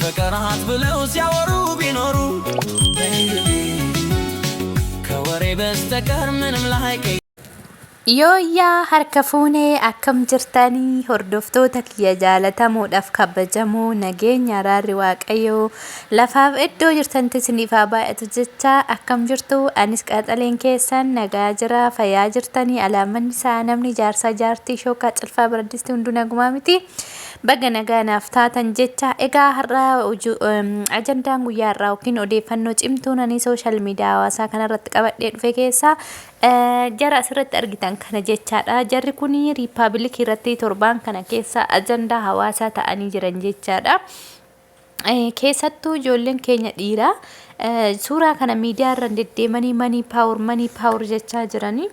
ፍቅር ብለው ሲያወሩ ቢኖሩ ከወሬ በስተቀር ምንም ላይቀ Yooyyaa harka fuunee akkam jirtanii hordoftoota kiyya jaalatamuudhaaf kabajamoo nageenya araarri waaqayyoo lafaaf iddoo jirtanitti isiniif haa baay'atu jecha akkam jirtu anis qaxaleen keessan nagaa jira fayyaa jirtanii alaamanni isaa namni jaarsaa jaartii shookaa cilfaa biraddisti hunduu nagumaa miti baga nagaa naaf taatan jecha egaa har'a ajandaan guyyaa har'aa yookiin odeeffannoo cimtuun ani sooshaal miidiyaa hawaasaa kanarratti qabadhee dhufe keessaa Jara asirratti argitan kana jechaadha. Jarri kun riippaabilikii irratti torbaan kana keessa ajandaa hawaasaa ta'anii jiran jechaadha. Keessattuu ijoolleen keenya dhiiraa suuraa kana miidiyaa irra deddeemanii manii paawur manii paawur jechaa jiranii.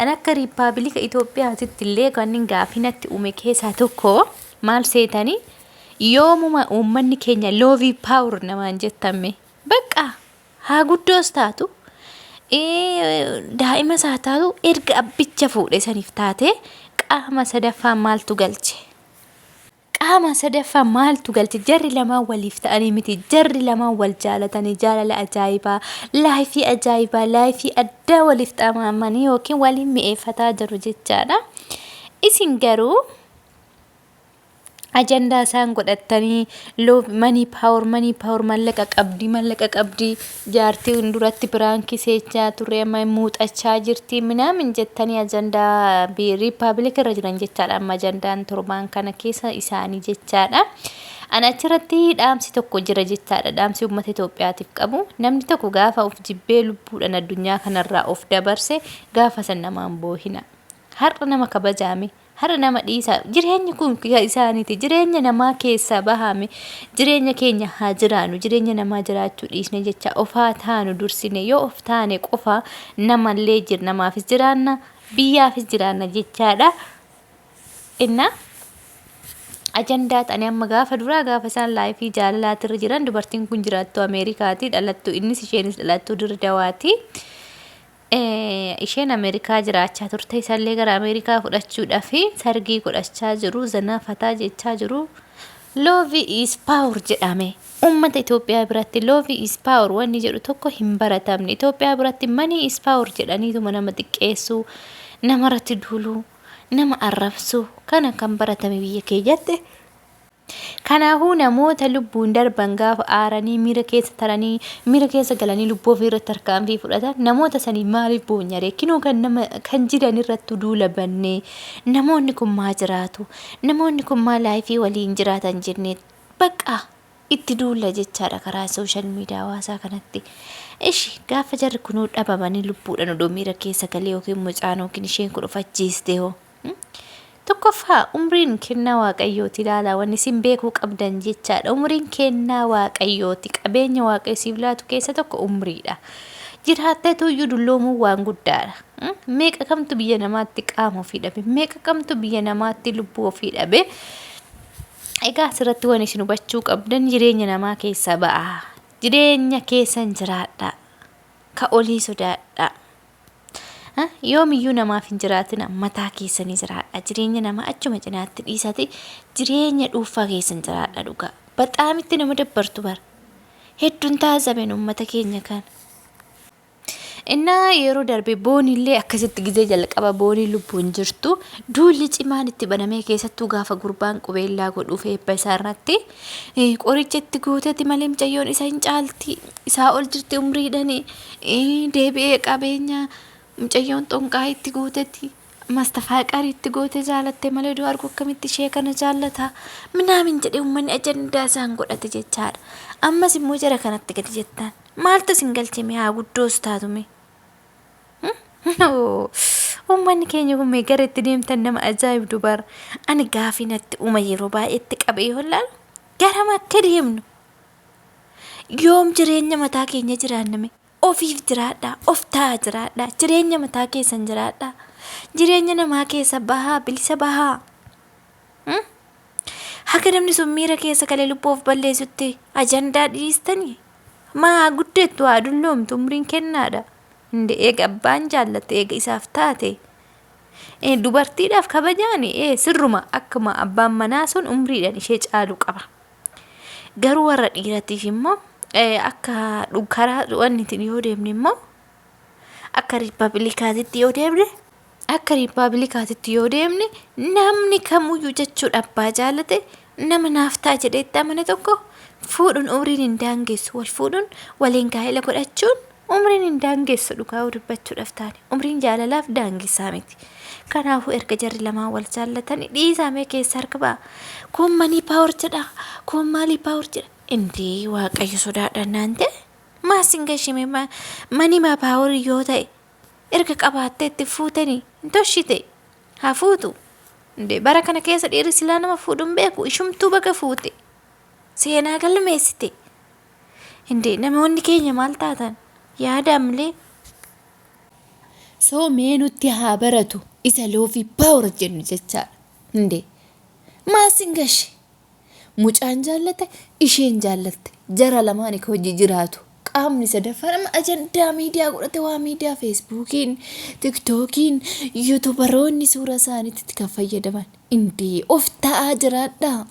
An akka riippaabilika Itoophiyaatitti illee kan gaafii natti uume keessaa tokko maal seetanii yoomuma uummanni keenya loovii paawur namaan jettame bakka Haa guddoos taatu, daa'imas haa taatu erga abbicha fuudhe saniif taatee qaama sadaffaa maaltu galche? Qaama sadaffaa maaltu galche? Jarri lamaan waliif ta'anii miti. Jarri lamaan wal jaalatanii jaalala ajaa'ibaa, laayifii ajaa'ibaa, laayifii addaa waliif xaamamanii yookiin waliin mi'eeffataa jiru jechaadha. Isin garuu ajandaa isaan godhattanii love money power money power mallaqa qabdi mallaqa qabdi jaartii duratti piraankii seechaa turre amma muuxachaa jirti minaamin jettanii ajandaa riippaabilika irra jiran jechaadha amma ajandaan torbaan kana keessa isaanii jechaadha. Ani achirratti dhaamsi tokko jira jechaadha dhaamsi uummata Itoophiyaatiif qabu namni tokko gaafa of jibbee lubbuudhaan addunyaa kanarraa of dabarse gaafa san namaan boohina. Har'a nama kabajaame Har'a nama dhiisaa jireenyi kun kan isaaniiti jireenya namaa keessaa bahaame jireenya keenya haa jiraannu jireenya namaa jiraachuu dhiisne jecha of haa taanu dursine yoo of taane qofa namallee jir namaafis jiraanna biyyaafis jiraanna jechaadha. Innaa ajandaa ta'anii amma gaafa duraa gaafa isaan laayifii jaalalaatirra jiran dubartiin kun jiraattuu Ameerikaati dhalattuu innis isheenis dhalattuu Dirre Dawaati. Isheen Ameerikaa jiraachaa turte isallee gara Ameerikaa fudhachuudhaaf sargii godhachaa jiru zanaa fataa jechaa jiru. Love is power jedhame. Uummata Itoophiyaa biratti love is power wanni jedhu tokko hin baratamne. Itoophiyaa biratti money is power jedhaniituma nama xiqqeessuu, namarratti duuluu, nama arrabsuu kana kan baratame biyya keenyatti. Kanaafuu namoota lubbuun darban gaafa aaranii miira keessa taranii miira keessa galanii lubbuu ofii irratti tarkaanfii fudhatan namoota sanii maaliif boonyaree kinoo kan nama kan jiran irrattu duula bannee namoonni kun maa jiraatu namoonni kun maa laayifii waliin jiraatan jennee bakka itti duulla jechaadha karaa sooshaal miidiyaa hawaasaa kanatti. Ishi gaafa jarri kunuu dhabamanii lubbuudhaan odoo miira keessa galee yookiin mucaan yookiin isheen kun of ajjeeste hoo. Tokkoffaa umriin kennaa waaqayyooti ilaalaa wanni isin beekuu qabdan jechaadha. Umriin kennaa waaqayyooti. Qabeenya waaqayyo siif laatu keessa tokko umriidha. Jiraatteetu iyyuu dulloomuun waan guddaadha. Meeqa kamtu biyya namaatti qaama ofii dhabe? Meeqa kamtu biyya namaatti lubbuu ofii dhabe? Egaa asirratti wanni isin hubachuu qabdan jireenya namaa keessaa ba'aa. Jireenya keessan jiraadhaa. Ka olii sodaadhaa. Yoomiyyuu namaaf hin jiraatina mataa keessanii jiraadha. Jireenya namaa achuma cinaatti dhiisati jireenya dhuunfaa keessan jiraadha dhugaa. Baxaamitti nama dabbartu bara. Hedduun taazabeen uummata keenya kana. Innaa yeroo darbe boonillee akkasitti gizee jalqaba boonii lubbuun jirtu duulli cimaan itti banamee keessattuu gaafa gurbaan qubeellaa godhuuf eebba isaa irratti qoricha itti guuteeti malee mucayyoon isa hin caalti isaa ol jirti umriidhani Deebi'ee qabeenya mucayyoon xonqaa itti gootetti mastafaaqarii itti goote jaalatte malee du'a argu akkamitti ishee kana jaallata minaamin jedhee uummanni ajandaa isaan godhate jechaadha. Ammas immoo jara kanatti gadi jettan maaltu isin galche mee haa guddoos taatu mee. Uummanni keenya kun mee gara itti deemtan nama ajaa'ibdu bara. Ani gaafii natti uuma yeroo baay'eetti qabee yoo ilaalu garam akka deemnu Yoom jireenya mataa keenya jiraanname? Ofiif jiraadhaa, of ta'aa jiraadhaa, jireenya mataa keessan jiraadhaa. Jireenya namaa keessa bahaa, bilisa bahaa. Hmm? Haga namni sun miira keessa galee lubbuu of balleessutti ajandaa dhiistanii maa haa guddattu haa dulloomtu umriin kennaadha. Inde eega abbaan jaallatte eega isaaf taate dubartiidhaaf kabajaani sirruma akkuma abbaan manaa sun umriidhaan ishee caalu qaba. Garuu warra dhiiratiif immoo akka karaa wannitiin yoo deemne immoo akka riippaabilikaatitti yoo deemne akka riippaabilikaatitti yoo deemne namni kamuyyuu jechuudha abbaa jaalate nama naaf ta'a jedhee itti amane tokko fuudhuun umriin hin daangessu. Wal fuudhuun, waliin gaa'ela godhachuun umriin hin daangessu. Dhugaa dubbachuudhaaf taane umriin jaalalaaf daangessaa miti. Kanaafuu erga jarri lamaan wal jaallatanii dhiisamee keessa harka ba'a. Kun money power jedha, kun maalii power jedha. Indii Waaqayyo sodaadhaan naan ta'e maasin gashime money maa power yoo ta'e erga qabaattee itti fuutanii hin toshite haa fuutu. Indee bara kana keessa dhiirri silaa nama fuudhuun beeku ishumtuu baga fuute. Seenaa galmeessite. Indee namoonni keenya maal taatan? Yaada malee. So mee nutti haa baratu isa love power jennu jechaadha. Indee maasin gashi. Mucaan jaallate, isheen jaallatte, jara lamaan ka hojii jiraatu. Qaamni sadaffaan amma ajandaa miidiyaa godhate waa miidiyaa Facebookiin, TikTokiin, YouTuberoonni suura isaaniitti kan fayyadaman. Indee of ta'aa jiraadhaa.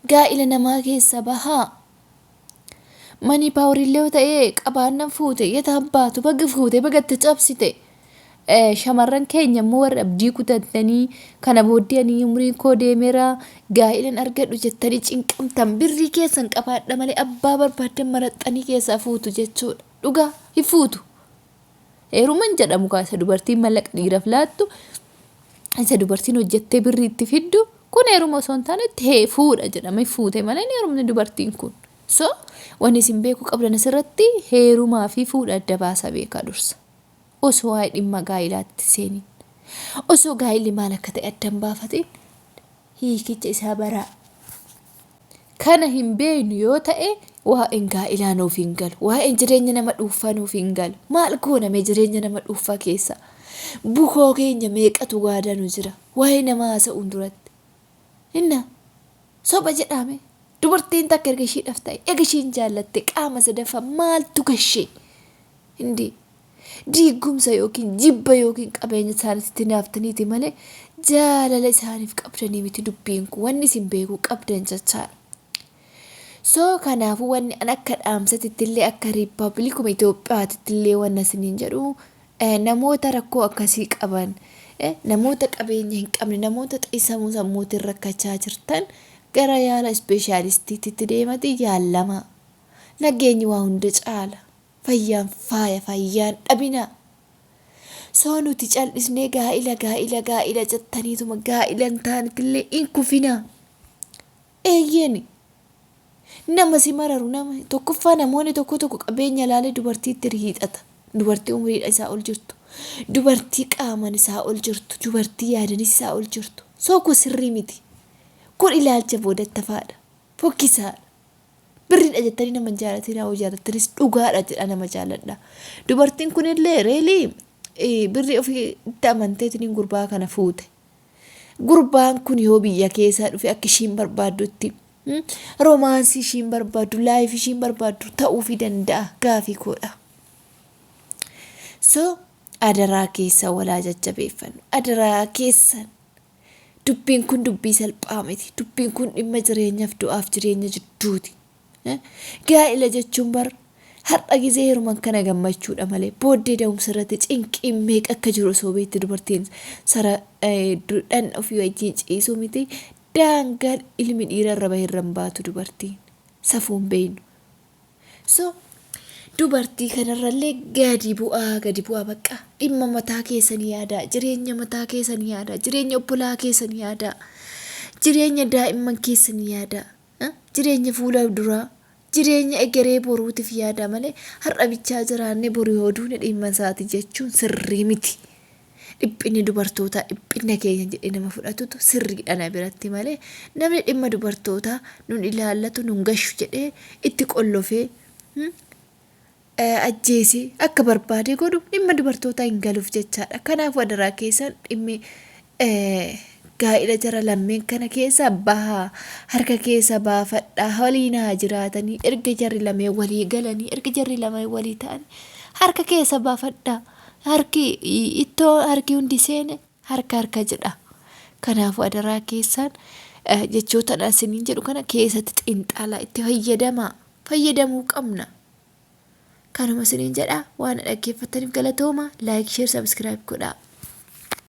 Gaa'ila namaa keessa bahaa. Money powerillee yoo ta'e qabaannan fuute yeta abbaatu baga fuute bagatti cabsite. Shamarran keenya immoo warra abdii kutattanii kana booddee ani umriin koo deemeera gaa'ilan argadhu jettanii cinqamtan, birrii keessan qabaadha malee abbaa barbaaddan maraxxanii keessaa fuutu jechuudha. Dhugaa hin fuutu. Heeruman jedhamu kaasa dubartiin mallaqa dhiiraaf laattu, isa dubartiin hojjettee birrii itti fiddu kun heeruma osoo hin taane ta'e fuudha jedhame fuute malee hin heerumne dubartiin kun. So wanni isin beekuu qabdan asirratti heerumaa fi fuudha adda baasaa beekaa dursa. Osoo waa'ee dhimma gaa'ilaatti seeniin. Osoo gaa'illi maal akka ta'e adda hin baafatin hiikicha isaa baraa. Kana hin beeknu yoo ta'e waa'een gaa'ilaa nuuf hin galu. Waa'een jireenya nama dhuunfaa nuuf hin galu. Maal gooname jireenya nama dhuunfaa keessa? Bukoo keenya meeqatu waadaa nu jira? Waa'ee namaa haasa'uun duratti. Inna soba jedhame. Dubartiin takka erga ishiidhaaf ta'e, erga ishiin jaallatte qaama sadaffaa maaltu gashee? Hindi diigumsa yookiin jibba yookiin qabeenya isaaniitti naaftaniiti malee jaalala isaaniif qabdanii miti dubbiin kun wanni isin beekuu qabdan jechaadha. So kanaafuu wanni an akka dhaamsatitti illee akka riippaabilikuma Itoophiyaatitti illee wanna isiniin jedhu, namoota rakkoo akkasii qaban, namoota qabeenya hin qabne, namoota xiisamuu sammuutiin rakkachaa jirtan gara yaala ispeeshaalistiitti deemati yaalamaa. Nageenyi waa hunda caala. Fayyaan faaya, fayyaan dhabinaa. So nuti cal'isnee gaa'ila gaa'ila gaa'ila jettaniituma gaa'ila hin taanetillee hin kufinaa. Eeyyeeni. Nama si mararu nama tokkoffaa namoonni tokko tokko qabeenya ilaalee dubartiitti hiixata. Dubartii umriidha isaa ol jirtu. Dubartii qaaman isaa ol jirtu. Dubartii yaadanis isaa ol jirtu. So kun sirrii miti. Kun ilaalcha boodattafaadha. Fokkisaadha. Birriidha jettanii nama hin jaalatin, haa jaalattanis dhugaadha jedha nama jaaladha. Dubartiin kunillee really birrii ofiitti amanteetiin gurbaa kana fuute. Gurbaan kun yoo biyya keessaa dhufe akka ishiin barbaaddutti romance ishiin barbaaddu, life ishiin barbaaddu ta'uufii danda'a gaafii koodha. So adaraa keessa walaa jajjabeeffannu. Adaraa keessan. Dubbiin kun dubbii salphaa miti. Dubbiin kun dhimma jireenyaaf du'aaf jireenya jidduuti. Gaa'ila jechuun bar har'a gizee heeruman kana gammachuudha malee booddee da'umsa irratti cinqiin meeqa akka jiru osoo beekte dubartiin sara dhan ofii wajjin ciisuu miti, daangaan ilmi dhiira irra bahe irra hin baatu dubartiin safuun beeynu. So dubartii kanarrallee gadi bu'aa, gadi bu'aa, bakka dhimma mataa keessanii yaadaa, jireenya mataa keessanii yaadaa, jireenya obbolaa keessanii yaadaa, jireenya daa'imman keessanii yaadaa, jireenya fuula duraa, jireenya egeree boruutiif yaadaa malee har'a bichaa jiraannee boru yoo duune dhimma isaati jechuun sirrii miti. Dhiphinni dubartootaa dhiphina keenya jedhee nama fudhatutu sirriidha na biratti malee namni dhimma dubartootaa nun ilaallatu nun gashu jedhee itti qollofee ajjeesee akka barbaade godhu dhimma dubartootaa hin galuuf jechaadha. Kanaafuu adaraa keessan dhimmi gaa'ila jara lammeen kana keessa bahaa, harka keessa baafadhaa, waliin haa jiraatanii. Erga jarri lameen walii galanii, erga jarri lameen walii ta'anii harka keessa baafadhaa. Harki ittoo harki hundi seene harka harka jedha. Kanaafuu adaraa keessan Jechoota isiniin jedhu kana keessatti xiinxalaa itti fayyadamaa. Fayyadamuu qabna. Kanuma isiniin jedha. Waan dhaggeeffattaniif galatooma. Like, share, subscribe godhaa.